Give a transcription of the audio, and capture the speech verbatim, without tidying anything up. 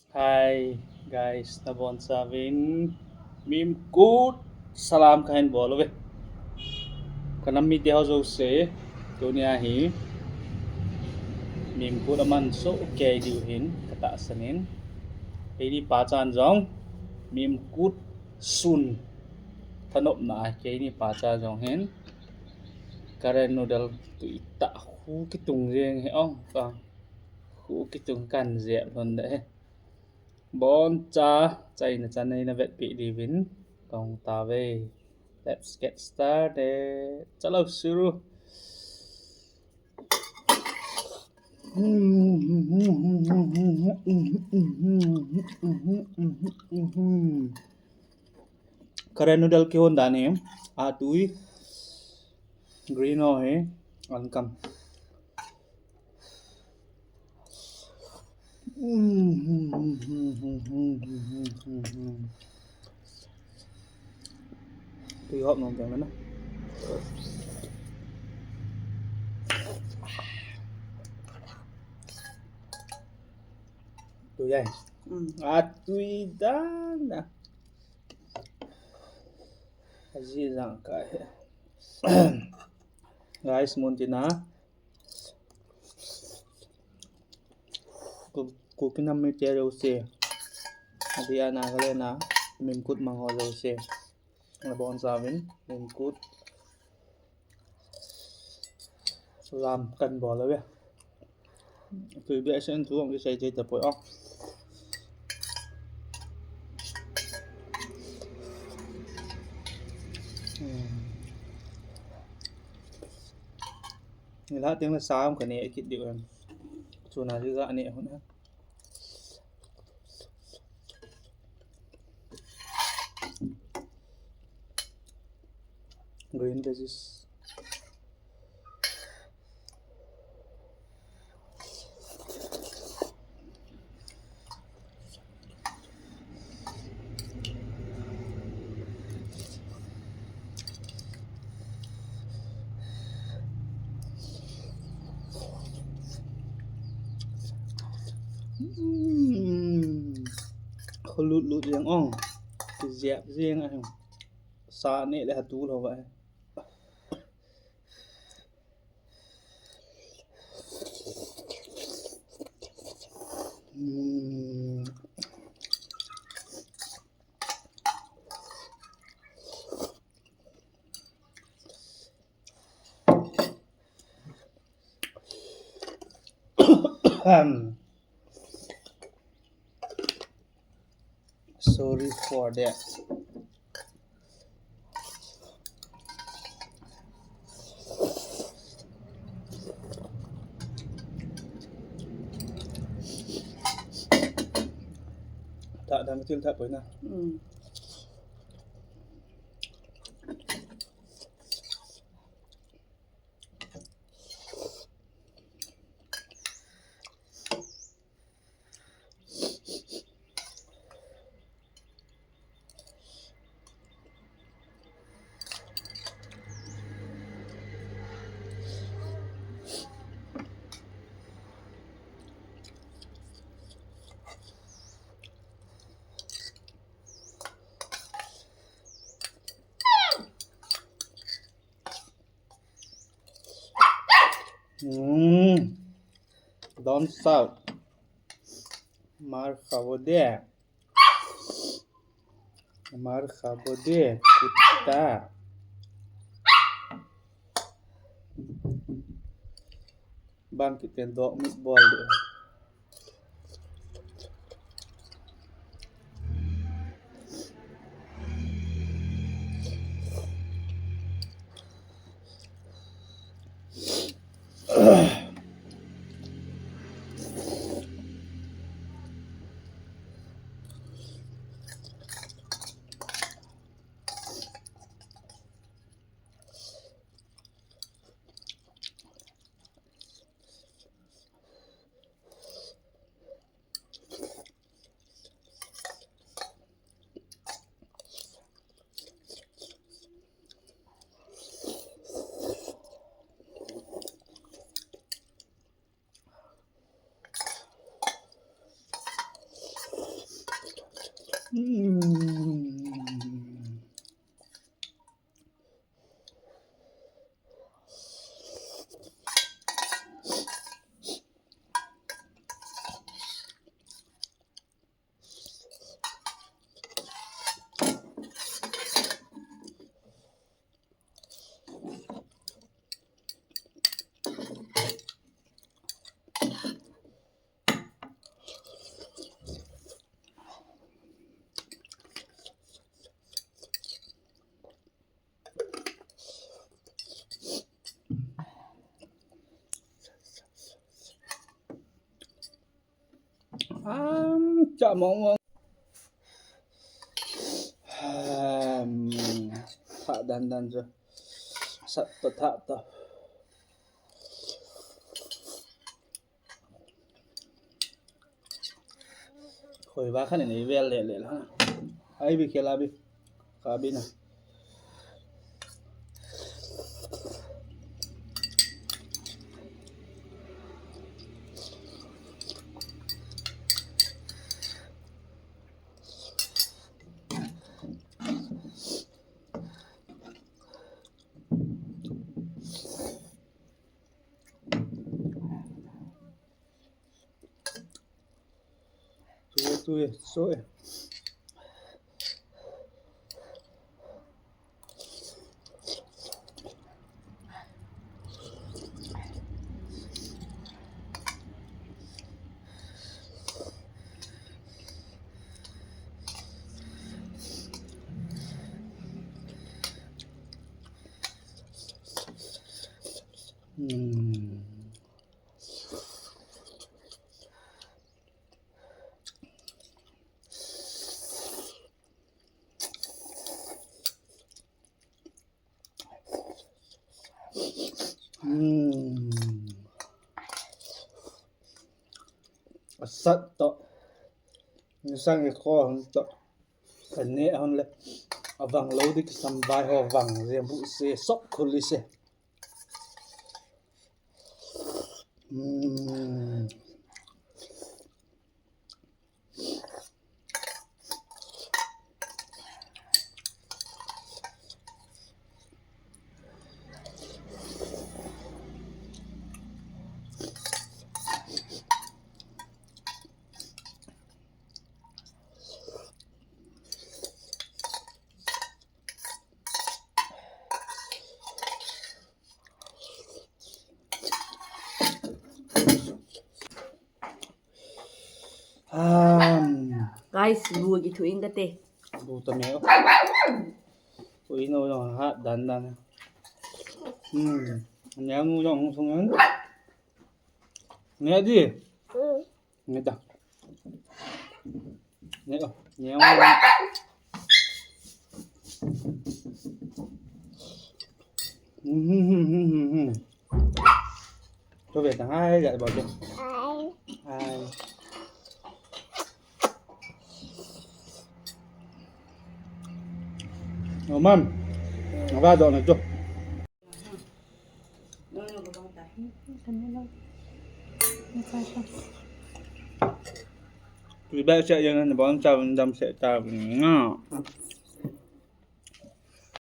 Hi guys, nabonchauvin Mimkut salam kahin bol uve. Kanam mite ho jouse, tunia hi Mimkut aman soh kei diu hin katahsan in. Eini pachan jong Mimkut sun thanopna a keini pachan jong hin Karen noodle tui tah khu kitung jeng hi ong pa. Khu kitung kan jep lhon de hi. Boncha, chaina chan neina vetpi diuvin kahung tauve. Let's get started. Chalo shuru. Karen noodle kihon dan hi, atui green ho hi ankam. Tui hop nom teng na. Tui ai. Atui dan na. Aji jang kai. Guys, mun tina. Ku-, Kuki nam mite jouse, adia Nagaland a Mimkut mang ho jouse, nabonchauvin Mimkut salam kahin bol uve. Tui beh sen chu hung kisei thei tapoi o. Nilhah teng le sa um kaneh kit diu em. Chuna chu kaneh hon a. Green veggies. Kho lut lut jeng ong. Kijep jeng a. Sa neh le ha tu lou va. Sorry for that. Tah dang til tah poi na. Don't shout. Mar kha vo de. Mar kha vo de, kutta. Bang kiten dog meat bol de. Mm. Um, cha mong mong. Um, tha dan dan chu. Sat to tha to. Khoi va khan nei vel le le la. Ai bi khela bi. Ka bi na. Tui, tui, so e. Mm. Mm. Asat to. Nisang e ko hon to. Kane hon le. Avang lou di kisam vai ho vang. Jembu se sok khuli se. Mm. Um. Guys, lu agi thu inga te. Lu ta me. Ui no no ha dan dan. Hmm. Nya nu jong sung an. Nya di. Nya da. Nya o. Nya o. Hmm, hmm, hmm, hmm, hmm. Cho về tặng hai gậy vào cho. Hai. Hai. Ơ, mam. Vào dọn này cho. Tui ba se yang na bon cha dam se ta. Nga.